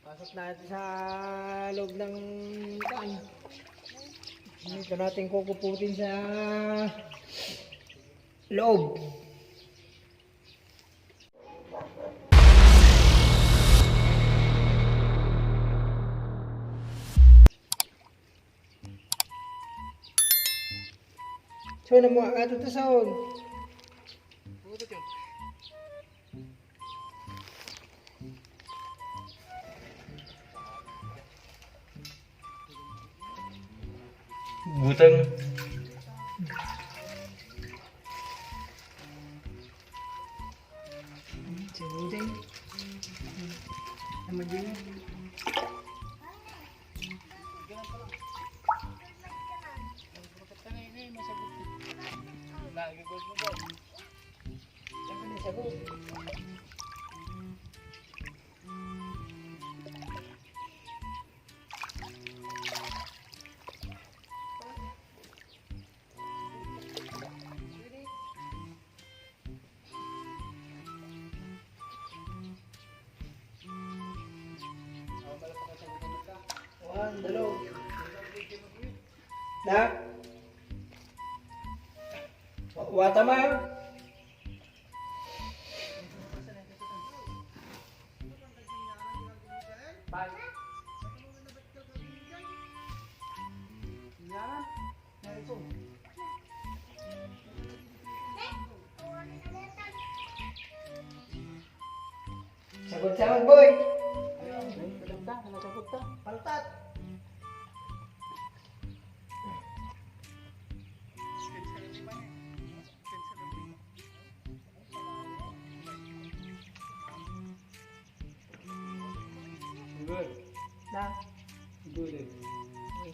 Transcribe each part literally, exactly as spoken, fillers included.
Pasok na ito sa loob ng kan. Ito natin kukuputin sa loob. So, namuha ka ito sa sound. Butang. Sibuding. Naman din. Lagi ko mo. Ano ni sagot? One, dalaw. Na? Wata ma? Sagot-sagot, boy. Paltat. Good. Na. Good. Uy.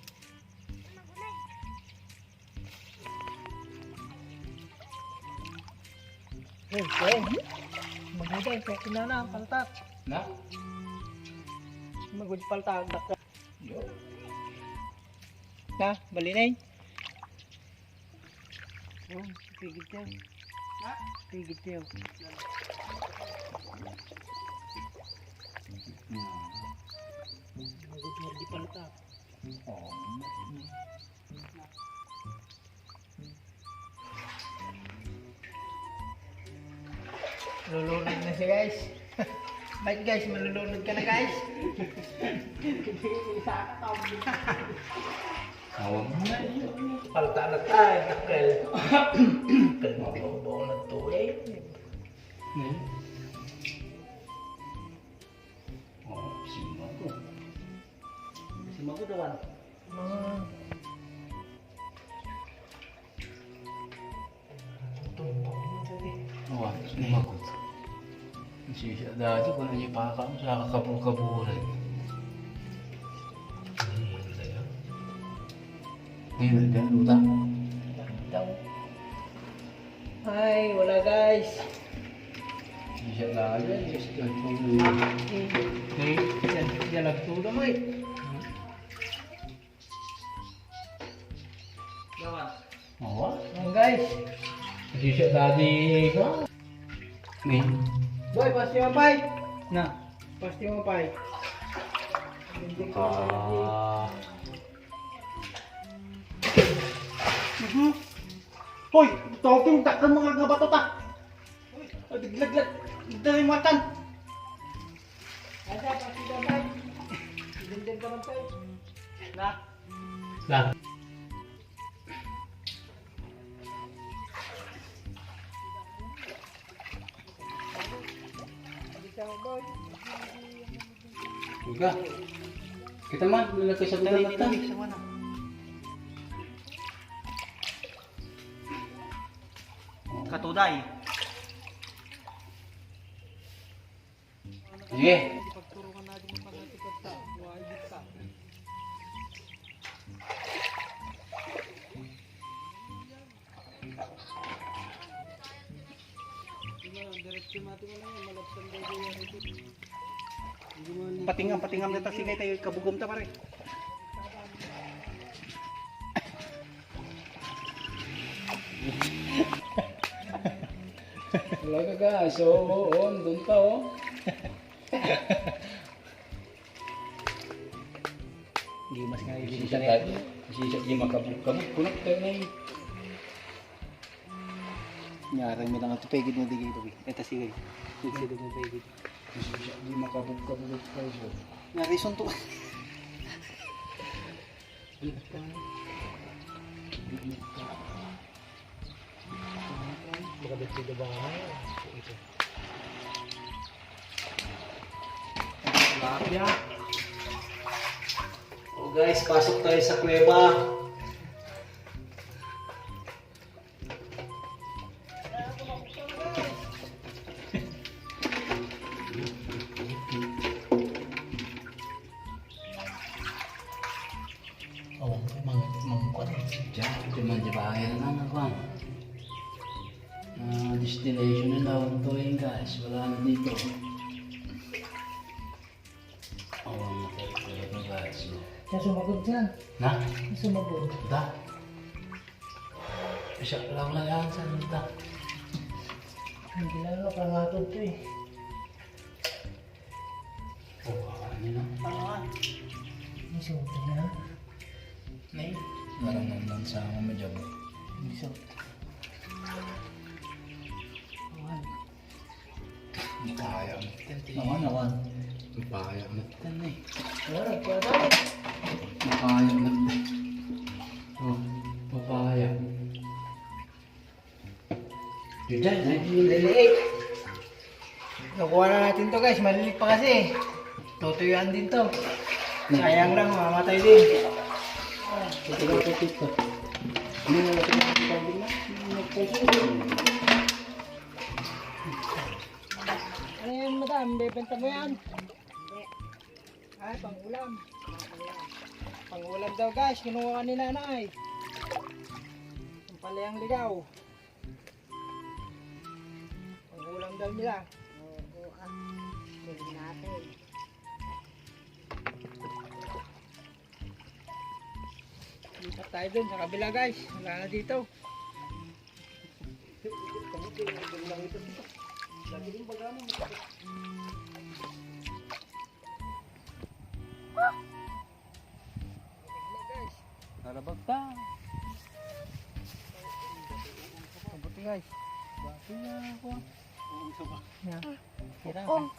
Hey, hey. Maguday, sa kinana, paltat. Na? Magud paltat, dakkel. Yo. Na, balinay. Oh, pigit yan. Pigit yan. Magud, magud paltat. Oh. Lulunod na siya, guys. Bait, guys, malulunod ka na, guys. Awang mo na yun. Palta na tayo, dakkel. Dakkel, mabaw-baw na to, eh. Hmm? Oh, simago. Simago daw, ano? Mga Awa, simago. Sisa, dati ko na ipakam sa kakabur-kaburan. Hindi na dyan, luta. Ay, wala, guys. Sisa na dyan, sisa na dyan. Eh, yan, yan, nagtulo mo eh. Yawan. Awa. Ayan, guys. Sisa dati ko. Ni. Boy, pasti mo, pay. Na. Pasti mo, pay. Ah. Mhm. Hoy, tawag yung dakkel mga gabato ta. Ay, diglaglag. Dali, matan. Ada, pasti mo, pay. Dindin ka man, pay. Na. Na. Uga. Kita man, nalagay sa bulan na tan. Katuday. Sige. Patingam, patingam na ta, sige, tayo kabugom ta, pare. Wala ka ga, so, on, doon pa, oh. Mas nga, sisya tayo. Sisya, di makabog-kabog. Kunat tayo na yun. Nyarang mi lang ito, pegid na di kayo, eh. Eta, sige. Sige, sige, pegid. Sisya, di makabog-kabog tayo, sir. Nyari, suntok. Baka dito ba? Ito. Tilapia. Oh, guys, pasok tayo sa kuweba. Oh, mang-, mangkuan. Diyan, diyan man, di ba? Ayan na, nakuan. Ah, destination na daw, ito yung guys, wala na dito. Oh, ang matay talaga, guys, no? Siya sumagod siya. Na? Siya sumagod. Da? Siya lang na yan, saan da? Hindi na, napangatod to eh. Oh, ano na? Ano nga? Isuot na. Nay, marang naman sa mga madyaw. Isuot. Awan. Mapaya. Naman, naman. Mapaya na. Tan eh. Wala, wala. Mapaya na. Oh, mapaya. Diyan, diyan, diyan. Liliit. Nakuha na natin to, guys. Maliit pa kasi. Tutuyuan din to. Sayang lang, mamatay din. Ito lang, ito, ito. Ano yung ito? Ano yan, madam? Bebenta mo yan? Ay, pang-ulam. Pang-ulam daw, guys. Kinuha ni nanay. Ang palayang ligaw. Pang-ulam daw nila. Oo, ah. Kunin natin. Lipat tayo dun sa kabila, guys. Wala na dito. Narabag ta. Kabuti, guys. Bati na ako. Yan. Tira. Oo.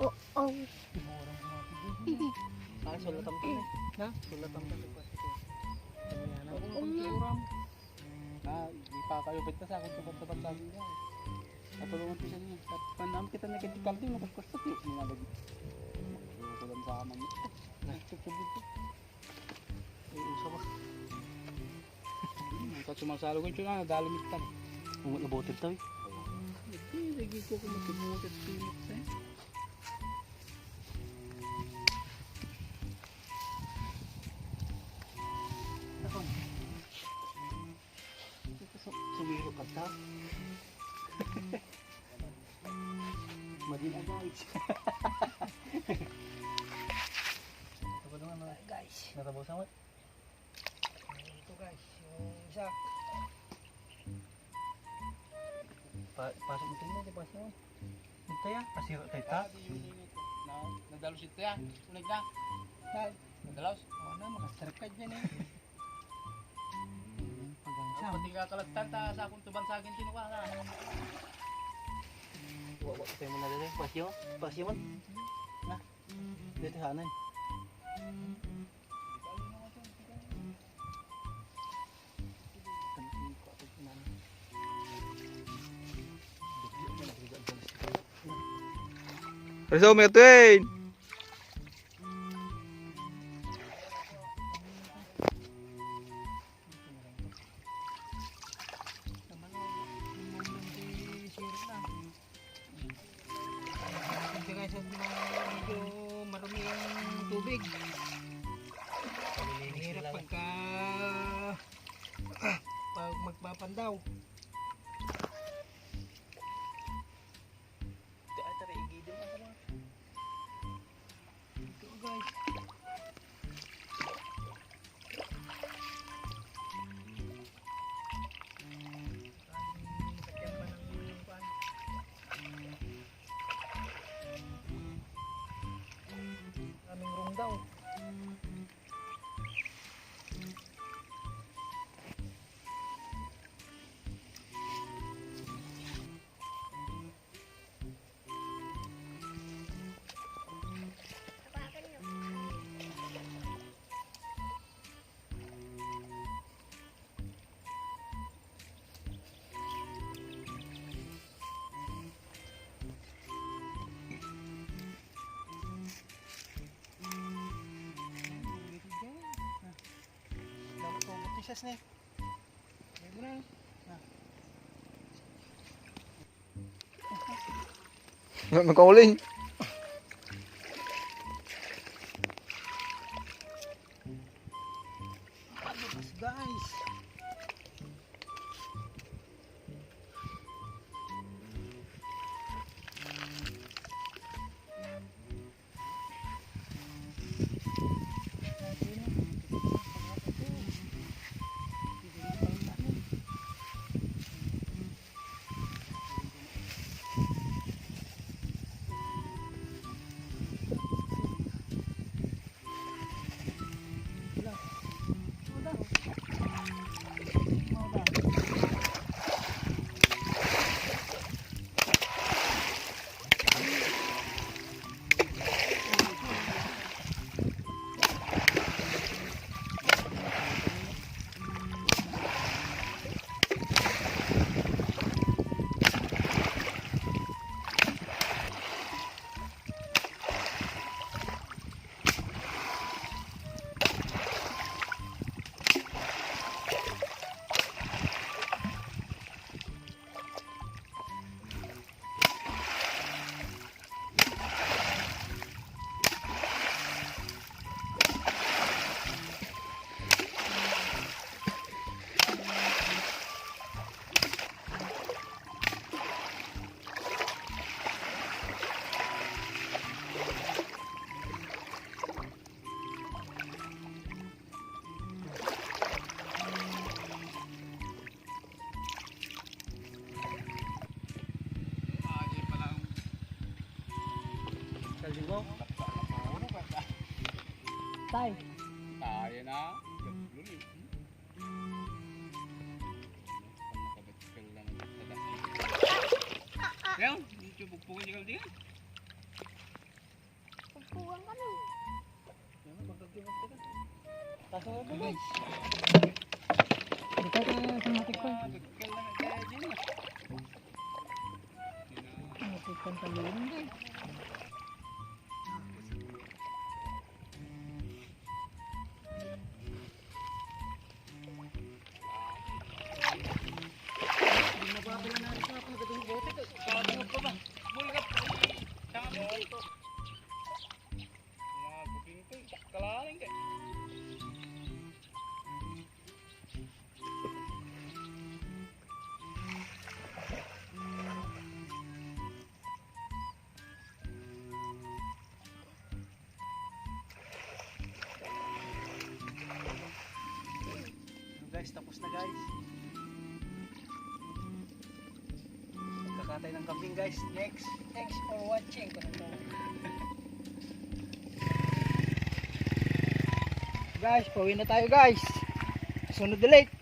Oo. Ah, sulatan pa eh. Ha? Sulatan pa. Ayan, oo, oo, pagkiuram. Ah, ipakayo kita sa akong tubat-tubat lagi niya. Natulungan ko siya niya. At panam kita na kay Calvin, nakaskusta, di, di nga lagi. Kulang sa aman. Nagtutubig ko. Ay, usa ba? Ang sumasalog yun, ah, nadalumit ka na. Ang abutin to, eh. Hindi, lagi ko kung magkibuhat at timot, eh. Ako. Su-, sumiro ka ta? Madin agay. Ito pa naman, mga guys. Natabusan mo? Ito, guys, yung isa. Pa-, pasok mo tingnan, di pasok mo. Ito ya, pasiro tayo ta. Ah, di yun, yun, ito. Na, nadalos ito ya. Unag na. Saan? Nadalos. Oo na, makastrike ka dyan eh. Pagansang. Pati ka kalagtan ta sa akong tuban sa akin kinuha na. Wa, wa, tayo mo na dali. Pasyo, pasyo man. Na. Dito hanan. Resume, Twin! Ito guys, at medyo marumi ang tubig. Mahirap pagka pag magpapandaw. Ito ay tara, igidin ako, mga. Ito, guys. Daming rong daw. Sesne. Lagay mo na. Ah. Wala magkauling. Guys. Tay. Tayo na. Yan, medyo pugpugan yung kaldi. Pagpuan ka na. Kaso nga, guys. Dito ka sa matik ko. Matik ang talon, guys. Guys, tapos na, guys. Magkakatay ng kambing, guys. Next. Thanks for watching. Guys, pauwi na tayo, guys. Sunod ulit.